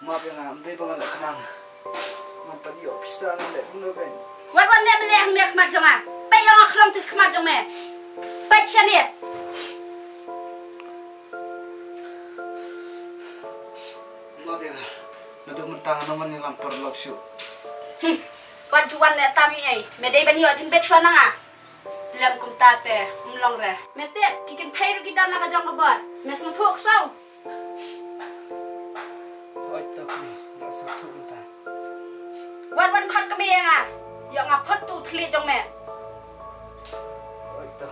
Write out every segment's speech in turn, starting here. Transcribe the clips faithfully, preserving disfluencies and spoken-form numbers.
Map ïa nga, ym dei ba nga la khnang. Ngam pat ïoh pisa, nga leh kumno kein. Wat wan leh me leh hangne ha khmat jong nga. Peit ïa nga khlong te khmat jong me. Peit shane. Map ïa nga. Naduh mynta ngam ïalam paralok shuh. Hmm. Wat ju wan leh tam ïa ei. Me dei ban ïoh jingbit shuwa na nga. Lem kumta te, ym long re. Me tip, ki kynthei ruh ki don la ka jong ka bor. Me sngewthuh ksew. Hooid to kmie, nga sngewthuh mynta. Wat wan khot kmie ïa nga. Ïoh nga phot tu thli jong me. Hooid to.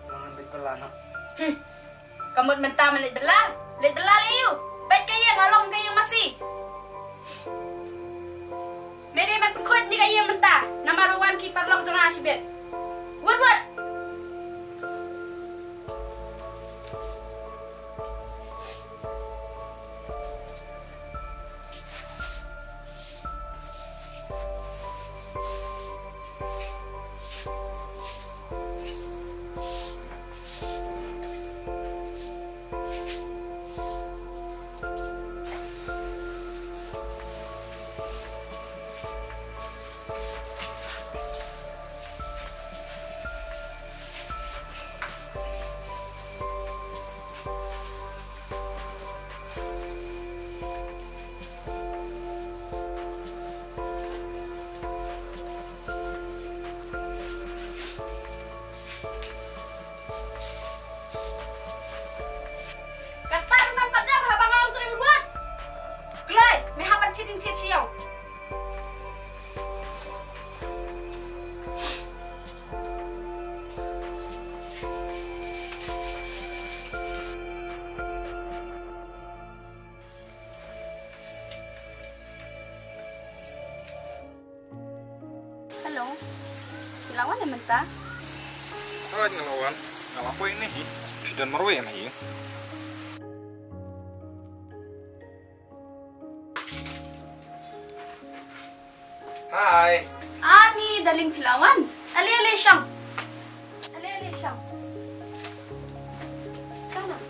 Nga leit bylla noh. Hmm. Ka mut mynta me leit bylla. Leit bylla lei ïu. Peit ka ïing, la long ka ïing masi. Me dei ban pynkhuid ïa ka ïing mynta. Namar wan ki paralok jong nga shibit. Wut wut. Kata ruh men pat dep haba nga ong trei ruh. Kloi, me hap ban thied ïing thied siong. Hello. Phi la wan ne mynta? Hooid, nga la wan. Nga la poi ne hi. Phi don marwei ne hi. Hi. Ani, darling, phi la wan. Ale, ale, shong. Ale, ale, shong. Shong noh.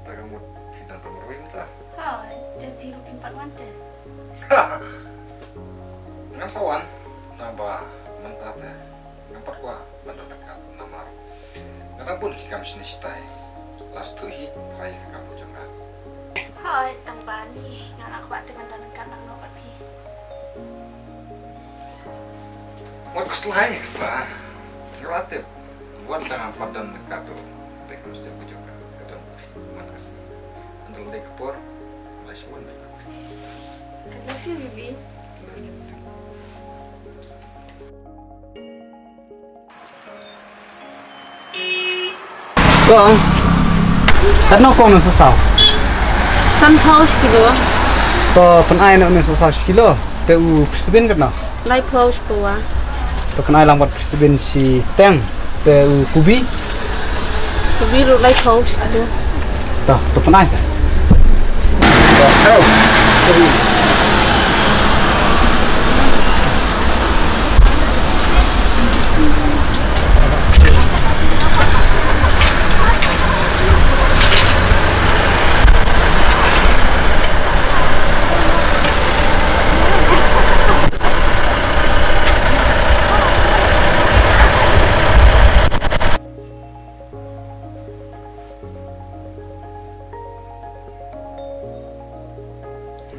Ta ka mut phi don tang marwei mynta. Ha, te phi ruh phim pat wan te. Ngan sa wan, naba mynta te. Ngam pat kwah ban don ryngkat namar nga dang bun ki kam shane shatai. Last tu hi trai ka kam jong nga. Hooid, tang ba ni nga la kwah te ban don ryngkat nangno bad phi. Wat khuslai kata. Nga la tip. Wat dang pat don ryngkat tu. Dei kam step jong nga. Ka don man ka sngi. Ynda la dei ka por. Lai shuwa. I love you, baby. Love you too. Kong, katno kong nongsaw saw? Sanphew shi kilo. To pynai noh nongsaw saw shi kilo. Te u Crispin katno? Laiphew shi pawa. To pynai lang bad Crispin shi teng. Te u Kubi? Kubi ruh laiphew shi kilo. To, to pynai sa.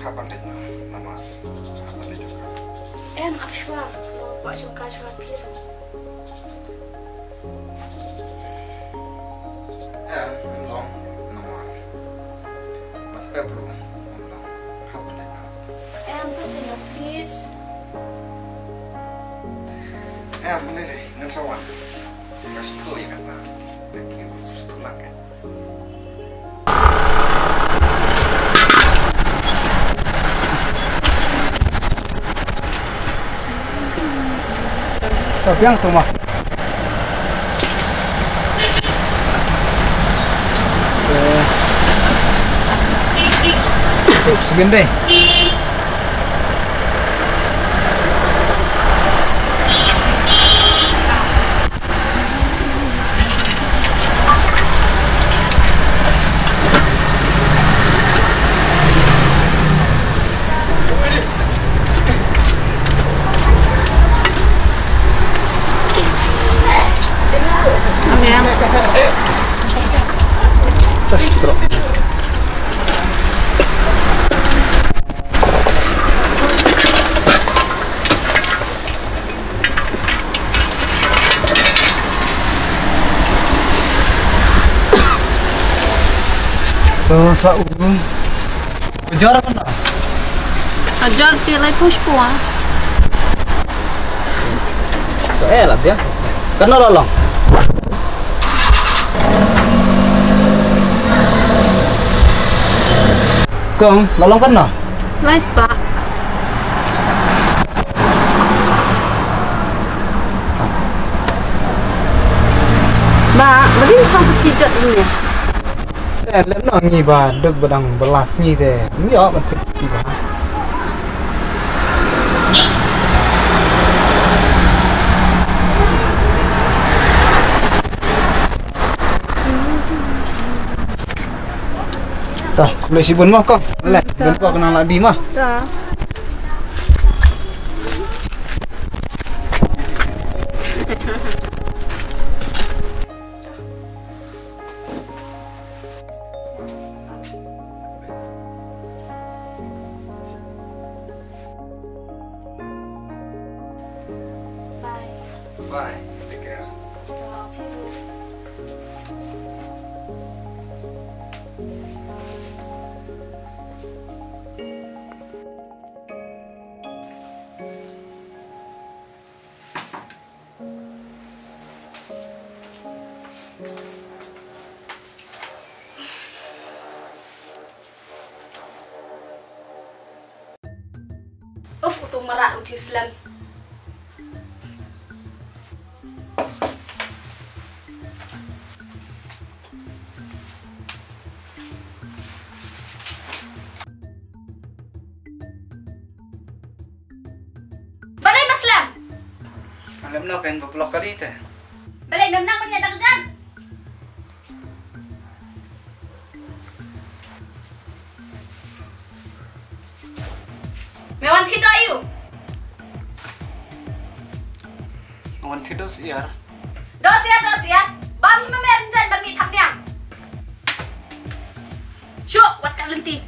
Hap ban leit noh, namar hap ban leit jong ka. Em, ap shuwa, mo kwah jong ka shuwa phi ruh. Em, em long, namar ban pep ruh, em long, hap ban leit noh. Em, to sa ïa, please. Em, lei lei, ngan sa wan. Ka sdang ïa kata. Thank you. Sdang lang ka. Ka biang tu mah. Eh. Sbin dei. Stroke. To sa u. Bajor kan? Bajor ti lai push puan. Eh lah dia. Kano lolong? Kong, lolong kano? Lai spah. Ba, bagi kong sakit jat ni. Eh, lem no ngi ba duk badang belas ngi te. Ngi ok ban tip ki ba. Ta, khublei shibun mo kong. Le, ta. Bun po khnang la dih mo. Ta. Bye. Bye. Take care. Uf, utu mrad u Jislem. Balei me slem? Lem noh, kan ba block kali te. Balei mem nang ban ïa dang jan? Me wan thied doh aïu? Wan thied doh syiar. Doh syiar, doh syiar. Bam hi ma me rynjait ban mih thapniang. Shuh, wat ka lynti.